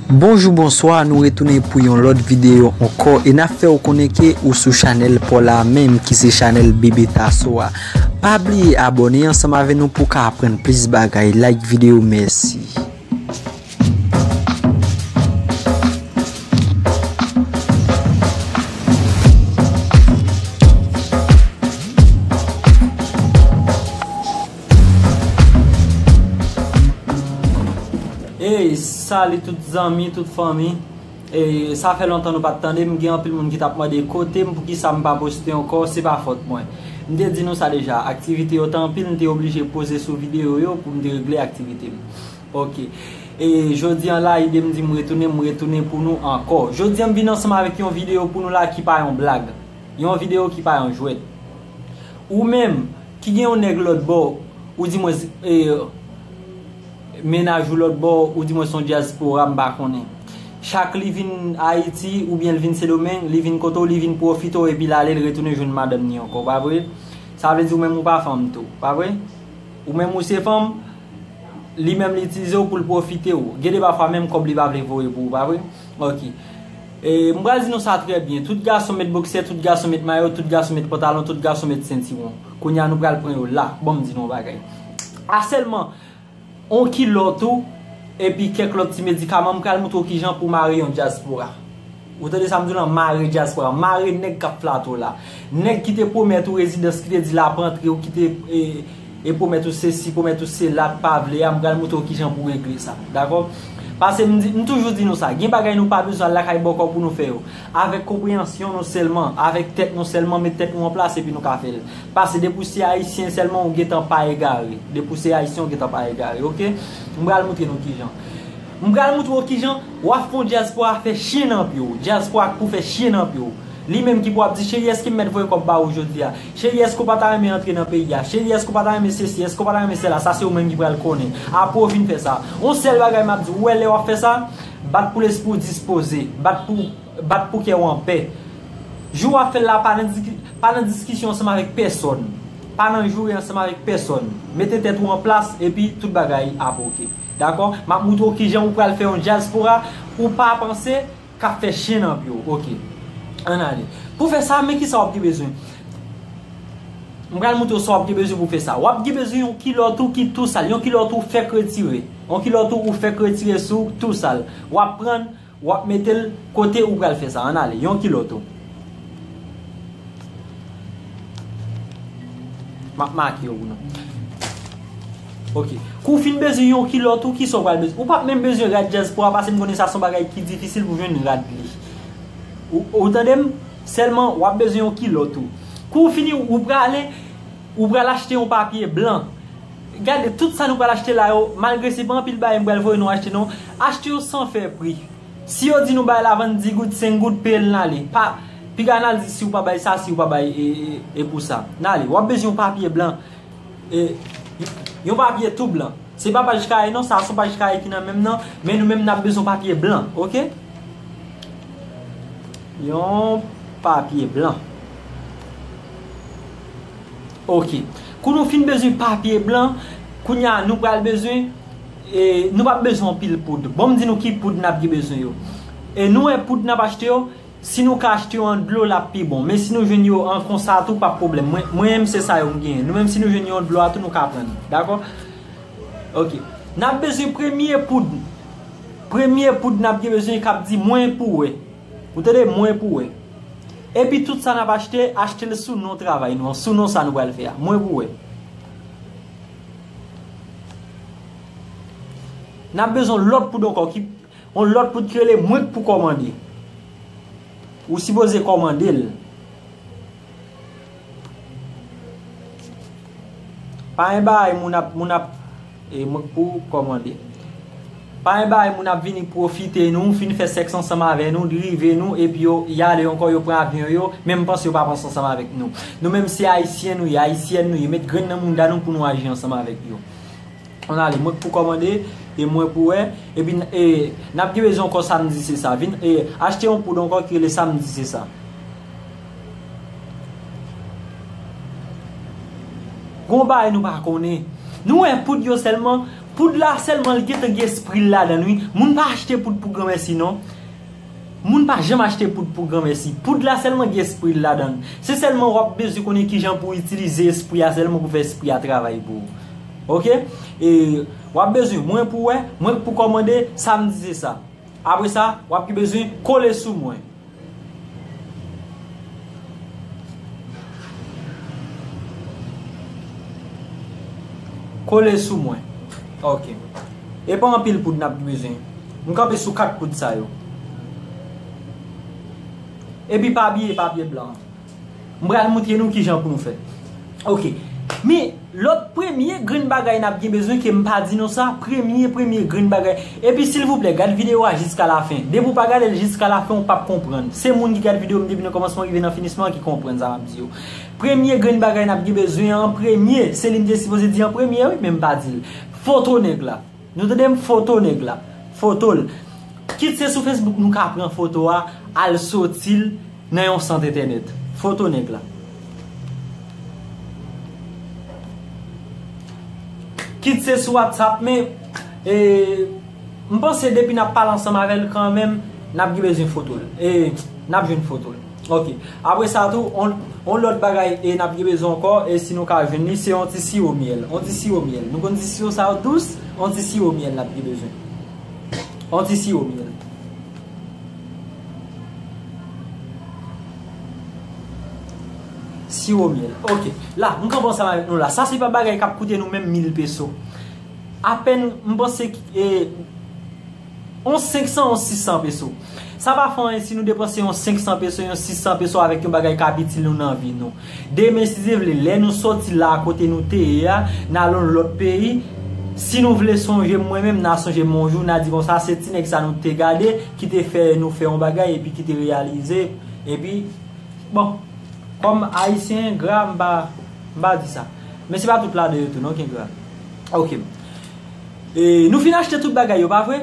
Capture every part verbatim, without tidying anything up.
Bonjou, bonswa, nou retounen pou yon lòt videyo ankò e n ap fè w konnen ke ou sou chanèl pa w la menm ki se chanèl Bebe Tasso a. Pa bliye abòne ansanm avè nou pou w ka aprann plis bagay. Like videyo, mèsi. Ey, salut tout zanmi, tout fanmi. Ey, sa fè lontan nou pa t tande m, gen anpil moun ki t ap mande kote m, poukisa m pa poste ankò, se pa fòt mwen. M te di nou sa deja, aktivite yo te anpil, m te oblije poze sou videyo yo pou m te regle aktivite m. Ok. E jodi an la, ide m di m retounen, m retounen pou nou ankò. Jodi an m vin ansanm avèk yon videyo pou nou la ki pa yon blag. Yon videyo ki pa yon jwèt. Ou menm, ki gen yon nèg lòt bò, ou di mwen, e, mennaj ou lòt bò, ou di mwen se yon dyaspora, m pa konnen. Chak li vin Ayiti, oubyen l vin Sendomeng, li vin kote w, li vin pwofite w, epi l ale, l retounen jwenn madanm ni ankò, pa vre? Sa vle di ou menm ou pa fanm tou, pa vre? Ou menm ou se fanm, li menm li itilize w pou l pwofite w. Gen de pafwa menm kòb li pa vle voye pou ou, pa vre? Ok. E, m pral di nou sa trè byen. Tout gason met boksè, tout gason met mayo, tout gason met pantalon, tout gason met sentiwon. Kounye a nou pral pran yo la. Bon, m di nou yon bagay. A sèlman on kilòt ou, epi kèk lòt ti medikaman, m pral moutre w kijan pou mare yon dyaspora. Ou tande sa m di w lan, mare dyaspora, mare nèg k ap flate w la. Nèg ki te pwomèt ou rezidans, ki te di l ap antre, ou ki te, e, e pwomèt ou sesi, pwomèt ou sela, k pa vle a, m pral moutre w kijan pou w regle sa. Dakò? Paske m di, m toujou di nou sa, gen bagay nou pa bezwen al lakay bòkò pou nou fè yo. Avèk konpreyansyon nou sèlman, avèk tèt nou sèlman, met tèt nou an plas epi nou ka fè l. Paske depi w se ayisyen sèlman, ou gentan pa egare. Depi w se ayisyen, ou gentan pa egare, ok? M pral moutre nou kijan. M pral moutre w kijan w ap fè yon dyaspora fè chen nan pye w. Dyaspora k pou fè chen nan pye w. Li menm ki pou ap di, "Cheri, èske m mèt voye kòb ba ou jodi a? Cheri, èske w pa ta renmen antre nan peyi a? Cheri, èske w pa ta renmen sesi? Èske w pa ta renmen sela?" Sa se ou menm ki pral konnen. Apre w vin fè sa. Yon sèl bagay m ap di w, ou wè lè w ap fè sa, bat pou lespri w dispoze. Bat pou, bat pou kè w anpè. Jou w ap fè l la, pa nan diski-, pa nan diskisyon ansanm avèk pèsòn. Pa nan joure ansanm avèk pèsòn. Mete tèt ou an plas epi tout bagay ap ok. Dakò? M ap moutre w kijan ou pral fè yon dyaspora ou pa panse k ap fè chen nan pye w. Ok. Ann ale. Pou fè sa, men kisa w ap gen bezwen. M pral moutre w sa w ap gen bezwen pou fè sa. W ap gen bezwen yon kilòt ou ki tou sal. Yon kilòt ou fèk retire. Yon kilòt ou ou fèk retire sou ou tou sal. W ap pran, w ap mete l kote ou pral fè sa. Ann ale. Yon kilòt ou. M ap make yo pou nou. Ok. Kou w fin bezwen yon kilòt ou, kisa w pral bezwen? Ou p ap menm bezwen rad dyaspora, paske m konnen sa se yon bagay ki difisil pou jwenn rad li. Ou, ou tande m? Sèlman, w ap bezwen yon kilòt ou. Kou w fini, ou prale, ou pral achte yon papye blan. Gade, tout sa nou pral achte la yo, malgre se pa anpil bagay m pral voye nou achte non, achte yo san fè pri. Si yo di nou bay lavann dis goud, senk goud, peye l n ale. Pa, piga n al di si w pa bay sa, si w pa bay, e, e, e pou sa. N ale, w ap bezwen yon papye blan. E, yon papye tou blan. Se pa paj kaye non, sa se yon paj kaye ki nan men m nan, men nou menm n ap bezwen yon papye blan, ok? Yon papye blan. Ok. Kou nou fin bezwen papye blan, kounye a nou pral bezwen, e, nou p ap bezwen anpil poud. Bon, m di nou ki poud n ap gen bezwen yo. E nou wè poud n ap achte yo, si nou ka achte yo an dlo, l ap pi bon. Men si nou jwenn yo an konsa tou, p ap pwoblèm. Mwen, mwen menm se sa yo m genyen. Nou menm si nou jwenn yo an dlo a tou, nou ka pran. Dakò? Ok. N ap bezwen premye poud. Premye poud n ap gen bezwen k ap di mwen pou wè. Ou tande? Mwen pou wè. Epi tout sa n ap achte, achte l sou non travay nou an, sou non sa nou pral fè a. Mwen pou wè. N ap bezwen yon lòt poud ankò, ki, yon lòt poud ki rele mwen k pou kòmande. Ou sipoze kòmande l. Pa gen bagay moun ap, moun ap, e, mwen k pou kòmande. Pa gen bagay moun ap vini pwofite nou, fin fè sèks ansanm avè nou, drive nou, epi yo, y ale ankò, yo pran avyon yo, menm panse yo pa panse ansanm avèk nou. Nou menm se ayisyen nou ye, ayisyèn nou ye, met grenn nan mounda nou pou nou aji ansanm avèk yo. Ann ale, mwen k pou kòmande, e mwen pou wè, epi n, e, n ap gen bezwen ankò samdi se sa. Vin, e, achte yon poud ankò ki rele samdi se sa. Gon bagay nou pa konnen. Nou wè poud yo sèlman, Poud la sèlman l gentan gen espri l ladan l, wi. Moun pa achte poud pou granmèsi, non. Moun pa janm achte poud pou granmèsi. Poud la sèlman gen espri l ladan l. Se sèlman w ap bezwen konnen kijan pou w itilize espri a sèlman pou fè espri a travay pou ou. Oke? E w ap bezwen mwen pou wè, mwen pou kòmande, sa m di se sa. Apre sa, w ap gen bezwen kole sou mwen. Kole sou mwen. Ok. E pa anpil poud n ap bezwen. M kanpe sou kat poud sa yo. Epi pa bliye papye blan. M pral montre nou kijan pou nou fè. Ok. Men, lòt premye grenn bagay n ap gen bezwen ke m pa di nou sa, premye, premye grenn bagay. Epi silvouplè, gad videyo a jiska lafen. Depi w pa gade l jiska lafen, w p ap konprann. Se moun ki gad videyo m depi nan kòmansman rive nan finisman ki konprann sa m ap di yo. Premye grenn bagay n ap gen bezwen an premye, se li m te sipoze di an premye, wi, men m pa di l. Foto nèg la. Nou tande m, foto nèg la. Foto l. Kit se sou Facebook nou ka pran foto a, al soti l nan yon sant entènèt. Foto nèg la. Kit se sou WhatsApp, men, e, m panse depi n ap pale ansanm avè l kanmenm, n ap gen bezwen foto l. E, n ap jwenn foto l. Ok. Apre sa tou, on, on lòt bagay e n ap gen bezwen ankò, e si nou ka jwenn li, se on ti siwo myèl. On ti siwo myèl. Nou konn ti siwo sa yo dous, on ti siwo myèl n ap gen bezwen. On ti siwo myèl. Siwo myèl. Ok. La, m kanpe ansanm avèk nou la. Sa se pa bagay k ap koute nou menm mil peso. Apèn, m panse, e, on senk san, on sis san peso. Sa pa fè anyen si nou depanse yon senk san peso, yon sis san peso avèk yon bagay k ap itil nou nan vi nou. Demen, si Dye vle, lè nou soti la kote nou te ye a, n al yon lòt peyi, si nou vle sonje m mwen menm, n a sonje m yon jou, n a di konsa, se ti nèg sa nou te gade, ki te fè nou fè yon bagay epi ki te reyalize, epi, bon, kòm Ayisyen engra, m pa, m pa di sa. Men se pa tout ladan yo tou, non, ki engra. Ok. E, nou fin achte tout bagay yo, pa vre?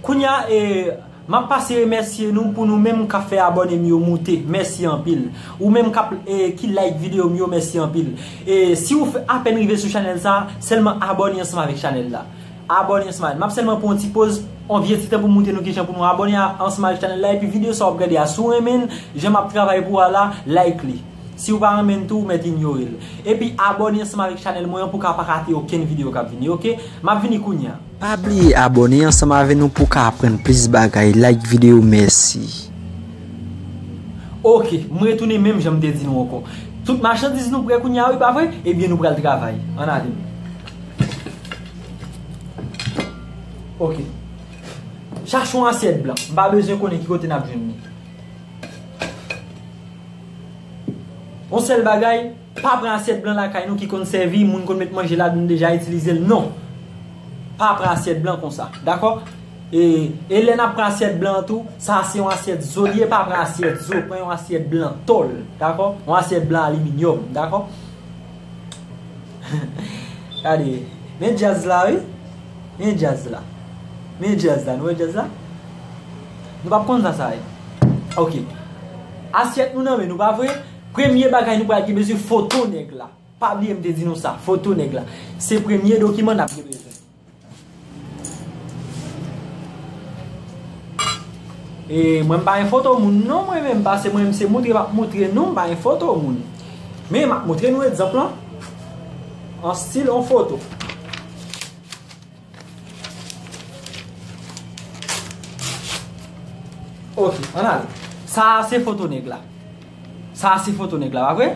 Kounye a, e, m ap pase remèsye nou pou nou menm k ap fè abòne m yo moute. Mèsi anpil. Ou menm k ap, e, ki like videyo m yo, mèsi anpil. E, si w fè, apèn rive sou chanèl sa, sèlman abòne ansanm avèk chanèl la. Abòne ansanm avèk. M ap sèlman pran yon ti poz, yon vye ti tan pou m montre nou kijan pou nou abòne a, ansanm avèk chanèl la. Epi videyo sa w ap gade a, si w renmen l, jan m ap travay pou a la, like li. Si w pa renmen l tou, ou mèt inyore l. Epi abòne ansanm avèk chanèl mwen an pou w ka pa rate okenn videyo k ap vini, oke? M ap vini kounye a. Pa bliye abòne ansanm avè nou pou w ka aprann plis bagay. Like videyo, mèsi. Oke, m retounen menm jan m te di nou ankò. Tout machandiz nou prè kounye a, wi, pa vre? Ebyen, nou pral travay. Ann ale. Oke. Chache yon asyèt blan. M pa bezwen konnen ki kote n ap jwenn li. Yon sèl bagay, pa pran asyèt blan lakay nou ki konn sèvi, moun konn met manje ladan, nou deja itilize l. Non. Pa pran asyèt blan konsa. Dakò? E, e lè n ap pran asyèt blan an tou, sa se yon asyèt zo li ye, pa pran asyèt zo, pran yon asyèt blan tòl. Dakò? Yon asyèt blan aliminyòm. Dakò? Gade, men djaz la, wi. Men djaz la. Men djaz la, nou wè djaz la? Nou p ap konn sa sa ye. Ok. Asyèt nou nan men nou, pa vre? Premye bagay nou pral gen bezwen foto nèg la. Pa bliye m te di nou sa, foto nèg la. Se premye dokiman n ap gen bezwen. E mwen m pa gen foto moun non, mwen menm, pase mwen menm se moutre m ap moutre nou, m pa gen foto moun. Men m ap moutre nou egzanp lan. An stil yon foto. Ok, ann ale. Sa a se foto nèg la. Sa a se foto nèg la, pa vre?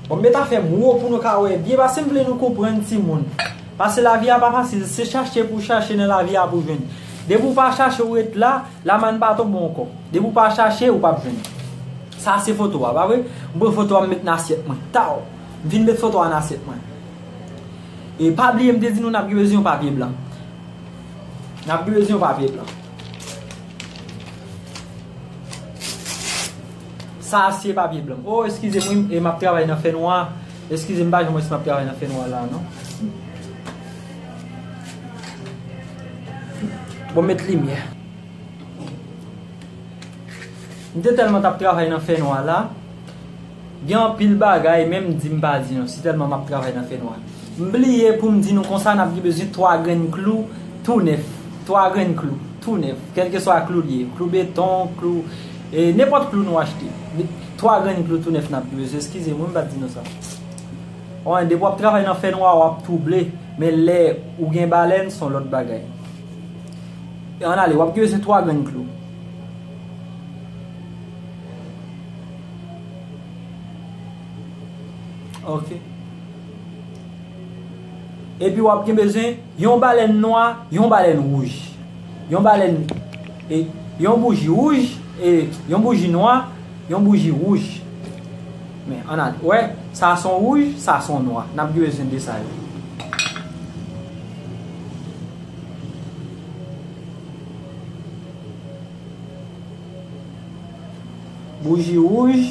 Bon, m mete afè m wo pou nou ka wè byen, pase m vle nou konprann timoun. Pase lavi a pa fasil, se chache pou w chache nan lavi a pou w jwenn. Depi w pa chache, w ret la, lamann pa tonbe w ankò. Depi w pa chache, ou p ap jwenn. Sa a se foto a, pa vre? M pran foto a, m met nan asyèt mwen. Taw! M fin met foto a nan asyèt mwen. E pa bliye m te di nou n ap gen bezwen yon papye blan. N ap gen bezwen yon papye blan. Sa a se papye blan. Oh, eskize m, wi, e m ap travay nan fènwa. Eskize m, pa janm wè si m ap travay nan fènwa la, non. Bon, met limyè. M te tèlman t ap travay nan fènwa la, gen anpil bagay, menm di m pa di non, si tèlman m ap travay nan fènwa. M bliye pou m di nou konsa, n ap gen bezwen twa grenn klou tou nèf. Twa grenn klou tou nèf. Kèlkeswa klou l ye, klou beton, klou, e, nenpòt klou nou achte. Twa grenn klou tou nèf n ap gen bezwen. Eskize m wi, m pa t di nou sa. Wi, depi w ap travay nan fènwa, w ap twouble. Men lè ou gen balèn, se yon lòt bagay. E ann ale, w ap gen bezwen twa grenn klou. Ok. Epi w ap gen bezwen yon balèn nwa, yon balèn wouj. Yon balèn, e, yon bouji wouj, e, yon bouji nwa, yon bouji wouj. Men, ann ale. Wè, sa se yon wouj, sa se yon nwa. N ap gen bezwen de sa yo. Bouji wouj,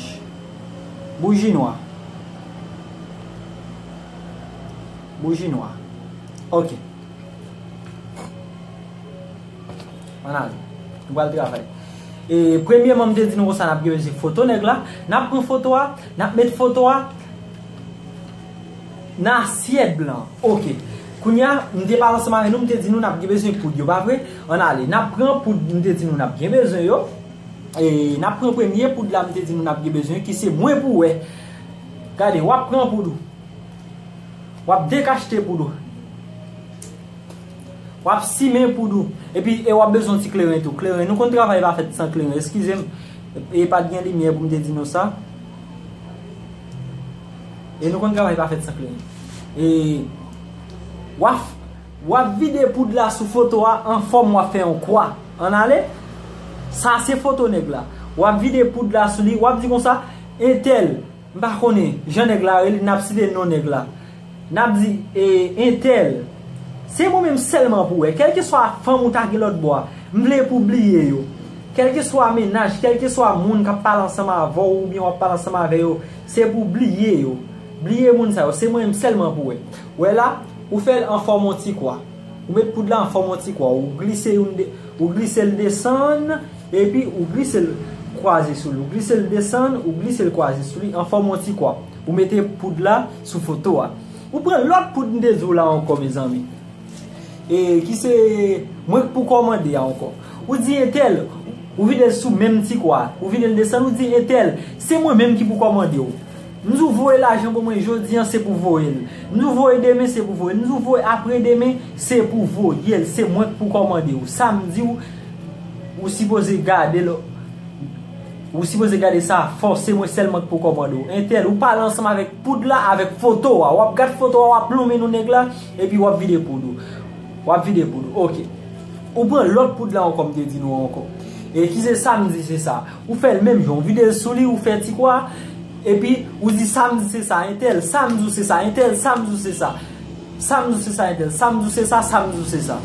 bouji nwa. Bouji nwa. Ok. Ann ale. Nou pral travay. E, premyèman, m te di nou konsa, n ap gen bezwen foto nèg la. N ap pran foto a, n ap met foto a nan asyèt blan. Ok. Kounye a, m te pale ansanm avè nou, m te di nou n ap gen bezwen poud yo, pa vre? Ann ale. N ap pran poud, m te di nou n ap gen bezwen yo. E, n ap pran premye poud la, m te di nou n ap gen bezwen, ki se mwen pou wè. Gade, w ap pran poud ou. W ap dekachte poud ou. W ap simen poud ou. Epi, e w ap bezwen yon ti kleren tou. Kleren, nou konn travay pa fèt san kleren. Eskize m, e pa t gen limyè pou m te di nou sa. E nou konn travay pa fèt san kleren. E w ap, w ap vide poud la sou foto a an fòm w ap fè yon kwa. Ann ale. Sa se foto nèg la. W ap vide poud la sou li. W ap di konsa, entèl, m pa konnen jan nèg la rele, n ap site non nèg la. N ap di, e, entèl, se mwen menm sèlman pou wè. Kèlkeswa fanm ou ta gen lòt bò a, m vle pou w bliye yo. Kèlkeswa mennaj, kèlkeswa moun k ap pale ansanm avè w oubyen w ap pale ansanm avè yo, se pou w bliye yo. Bliye moun sa yo, se mwen menm sèlman pou wè. Wè la, ou fè l an fòm yon ti kwa. Ou met poud la an fòm yon ti kwa. Ou glise youn de, ou glise l desann, epi ou glise l kwaze sou li. Ou glise l desann, ou glise l kwaze sou li an fòm yon ti kwa. Ou mete poud la sou foto a. Ou pran lòt poud m te di w la ankò, mezanmi. E ki se mwen k pou kòmande a ankò. Ou di entèl, ou vide l sou menm ti kwa. Ou vide l desann, ou di entèl, se mwen menm ki pou kòmande w. M di w voye lajan pou mwen jodi an, se pou voye l. M di w voye demen, se pou voye l. M di w voye apre demen, se pou voye l. Se mwen k pou kòmande w. Sa m di w, ou sipoze gade l. Ou sipoze gade sa fò, se mwen sèlman k pou kòmande w. Entèl, ou pale ansanm avèk poud la, avèk foto a. W ap gad foto a, w ap lonmen nou nèg la, epi w ap vide poud ou. W ap vide poud ou. Ok. Ou pran lòt poud la ankò, m te di nou ankò. E ki se sa m di se sa. Ou fè l menm jan. Ou vide l sou li, ou fè ti kwa. Epi, ou di sa m di se sa, entèl, sa m di w se sa, entèl, sa m di w se sa. Sa m di w se sa, entèl, sa m di w se sa, sa m di w se sa.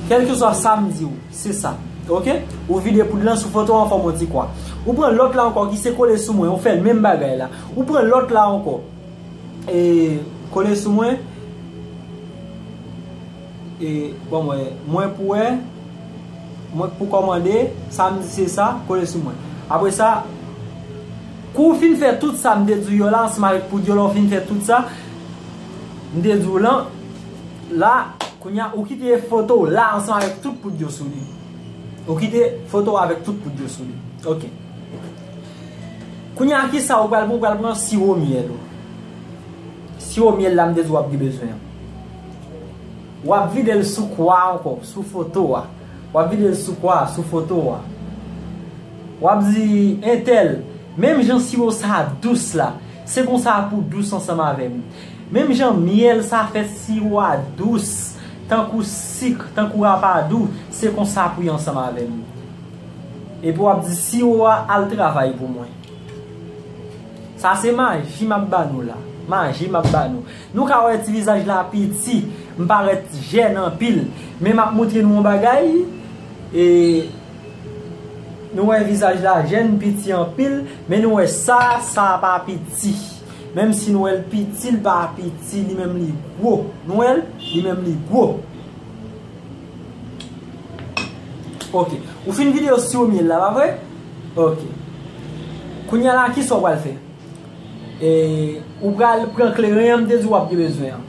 Kèlkeswa sa m di w, se sa. Ok? Ou vide poud lan sou foto an fòm yon ti kwa. Ou pran lòt la ankò ki se kole sou mwen, ou fè l menm bagay la. Ou pran lòt la ankò. E kole sou mwen. E, bon, mwen, mwen pou wè, mwen pou kòmande, sa m di se sa, kole sou mwen. Apre sa, kou w fin fè tout sa m te di w yo la, ansanm avèk poud yo la, ou fin fè tout sa, m te di w lan, la, kounye a, ou kite foto w la, ansanm avèk tout poud yo sou li. Ou kite foto w avèk tout poud yo sou li. Ok. Kounye a, kisa ou pral pran? Ou pral pran siwo myèl ou. Siwo myèl la m te di w ap gen bezwen an. W ap vide l sou kwa ankò, sou foto a. W ap vide l sou kwa, sou foto a. W ap di, entèl, menm jan siwo sa a dous la, se konsa pou w dous ansanm avè m. Menm jan myèl sa fè siwo a dous, tankou sik, tankou rapadou, se konsa pou y ansanm avè m. Epi w ap di, siwo a al travay pou mwen. Sa se maji m ap ba nou la. Maji m ap ba nou. Nou ka wè ti vizaj la piti, m parèt jèn anpil. Men m ap montre nou yon bagay. E, nou wè vizaj la jèn, piti anpil. Men nou wè sa, sa pa piti. Menm si nou wè l piti, l pa piti, li menm li gwo. Nou wè l? Li menm li gwo. Ok. Ou fin vide yo siwo myèl la, pa vre? Ok. Kounye a la, kisa w pral fè? E, ou pral pran kleren an, m te di w ap gen bezwen an.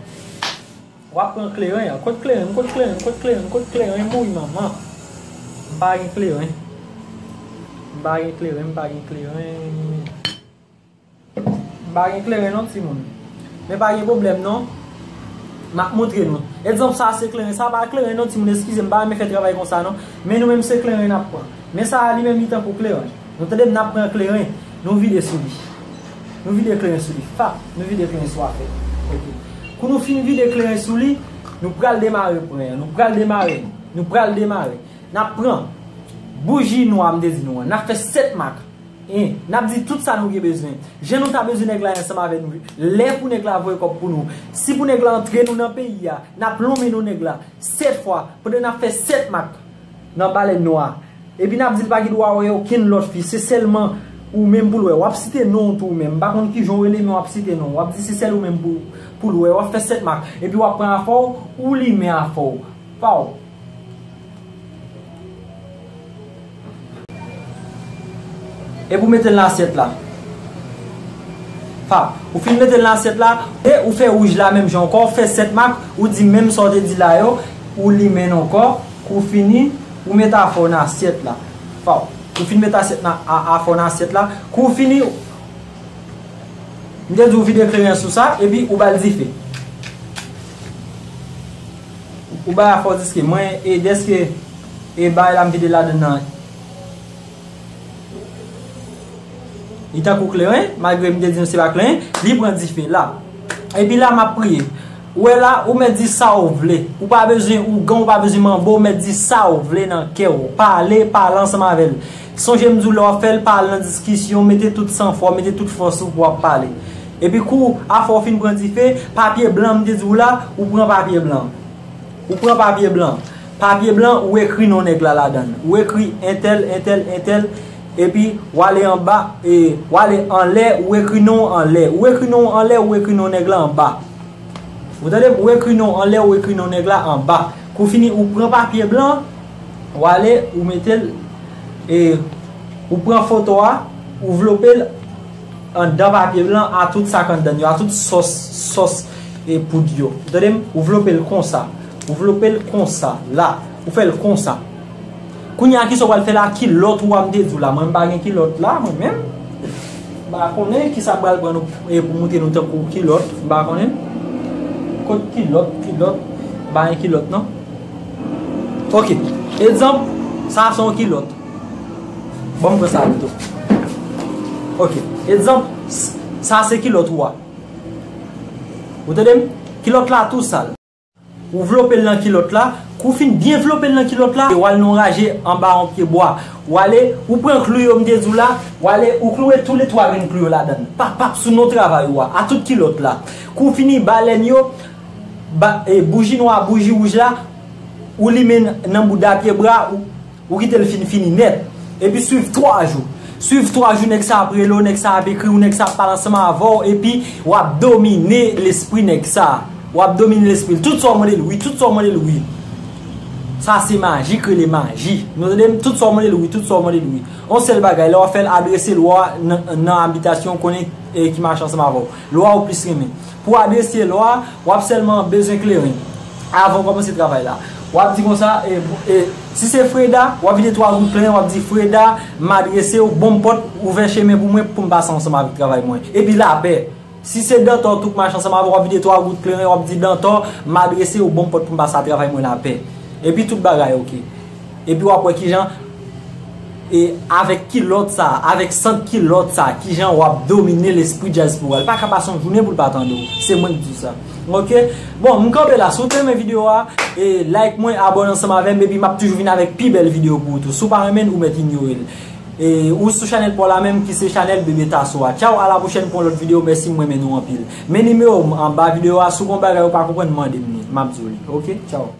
W ap pran kleren an. Kot kleren? Kot kleren? Kot kleren? Kot kleren? Mouri manman. M pa gen kleren. M pa gen kleren, m pa gen kleren. M pa gen kleren non, timoun. Men pa gen pwoblèm non. M ap montre nou. Egzanp, sa se kleren. Sa pa kleren non, timoun. Eskize m, m pa renmen fè travay konsa non. Men nou menm se kleren n ap pran. Men sa a li menm li tankou kleren. Nou tande m, n ap pran kleren. Nou vide sou li. Nou vide kleren sou li. Fap, nou vide kleren sou afè. Ok. Kou nou fin vide kleren sou li, nou pral demare pran an. Nou pral demare. Nou pral demare. N ap pran bouji nwa m te di nou an. N ap fè sèt mak. E, n ap di tout sa nou gen bezwen. Jan nou ta bezwen nèg la ansanm avè nou. Lè pou nèg la voye kòb pou nou. Si pou nèg la antre nou nan peyi a, n ap lonmen non nèg la sèt fwa pandan n ap fè sèt mak nan balèn nwa a. Epi n ap di l pa gen dwa wè okenn lòt fi. Se sèlman ou menm pou l wè. W ap site non w tou ou menm. M pa konn kijan w rele, men w ap site non w. W ap di se sèl ou menm pou, pou l wè. W ap fè sèt mak. Epi w ap pran afè w, ou limen afè w. Paw. Epi w mete l nan asyèt la. Fap. Ou fin mete l nan asyèt la, e ou fè wouj la menm jan ankò, ou fè sèt mak, ou di menm sa w te di la yo, ou limen l ankò, kou w fini, ou mete afè w nan asyèt la. Fap. Ou fin mete asyèt nan, a, afè w nan asyèt la, kou w fini, m te di w vide kleren sou sa, epi ou ba l dife. Ou bay afè w diske mwen, e dèske, e bay la m vide ladann nan. Li tankou kleren, malgre m te di nou se pa kleren, li pran dife la. Epi la m ap priye. Ou wè la, ou mèt di sa ou vle. Ou pa bezwen ougan, ou pa bezwen manbo, ou mèt di sa ou vle nan kè w. Pale, pale ansanm avè l. Sonje m di w lè w ap fè l, pa al nan diskisyon, mete tout sanfwa w, mete tout fòs ou pou w ap pale. Epi kou afè w fin pran dife, papye blan m te di w la, ou pran papye blan. Ou pran papye blan. Papye blan, ou ekri non nèg la ladann. Ou ekri entèl, entèl, entèl, epi w ale anba, e, w ale anlè, ou ekri non w anlè. Ou ekri non w anlè, ou ekri non nèg la anba. Ou tande m? Ou ekri non w anlè, ou ekri non nèg la anba. Kou fini, ou pran papye blan, ou ale, ou mete l, e, ou pran foto a, ou vlope l anndan papye blan a tout sa k anndan l yo, a tout sòs, sòs, e, poud yo. Ou tande m? Ou vlope l konsa. Ou vlope l konsa, la. Ou fè l konsa. Kounye a, kisa w pral fè la? Kilòt ou a m te di w la. Mwen, m pa gen kilòt la, mwen menm. M pa konnen kisa m pral pran nou, e, pou montre nou tankou kilòt. M pa konnen. Kot kilòt, kilòt? M pa gen kilòt, non. Ok. Egzanp, sa se yon kilòt. Bon, m pran sa pito. Ok. Egzanp, s-, sa se kilòt ou a. Ou tande m? Kilòt la tou sal. Ou vlope l nan kilòt la. Kou w fin byen vlope l nan kilòt la, ou al nan yon raje anba yon pye bwa. Ou ale, ou pran klou yo m te di w la, ou ale, ou klouwe toulètwa grenn klou yo ladann. Pap, pap, sou non travay ou a, a tout kilòt la. Kou w fini, balèn yo, ba, e, bouji nwa, bouji wouj la, ou limen nan bouda pye bwa, ou, ou kite l fin fini nèt. Epi swiv twa jou. Swiv twa jou, nèg sa ap rele w, nèg sa ap ekri w, nèg sa ap pale ansanm avè w, epi w ap domine lespri nèg sa. W ap domine lespri l. Tout sa w mande l, wi. Tout sa w mande l, wi. Sa se maji k rele maji. Nou tande m? Tout sa w mande l, wi. Tout sa w mande l, wi. Yon sèl bagay, lè w ap fè l, adrese lwa a nan, nan abitasyon w konnen, e, ki mache ansanm avè w. Lwa ou plis renmen. Pou adrese lwa a, w ap sèlman bezwen kleren. Avan w kòmanse travay la, w ap di konsa, e, e, si se Freda, w ap vide twa gout kleren, w ap di, "Freda, m adrese w, bon pòt, ouvè chemen pou mwen, pou m pase ansanm avèk travay mwen." Epi lapè. Si se Dantò tou k mache ansanm avè w, w ap vide twa gout kleren, w ap di, "Dantò, m adrese w, bon pòt pou m pase a travay mwen lapè." Epi tout bagay oke. Epi w ap wè kijan, e avèk kilòt sa, avèk sant kilòt sa, kijan w ap domine lespri dyaspora. Li pa ka pase yon jounen pou l pa tande w. Se mwen k di w sa. Oke? Bon, m kanpe la. Si w te renmen videyo a, e like mwen, abòne ansanm avè m, epi m ap toujou vin avèk pi bèl videyo pou ou tou. Si w pa renmen l, ou mèt inyore l. E ou sou chanèl pa w la menm ki se chanèl Bebe Tasso a. Tchaw, a la pwochèn pou yon lòt videyo. Mèsi, m renmen nou anpil. Men nimewo m anba videyo a, si w gen yon bagay ou pa konprann, mande m li. M ap di w li. Oke? Tchaw.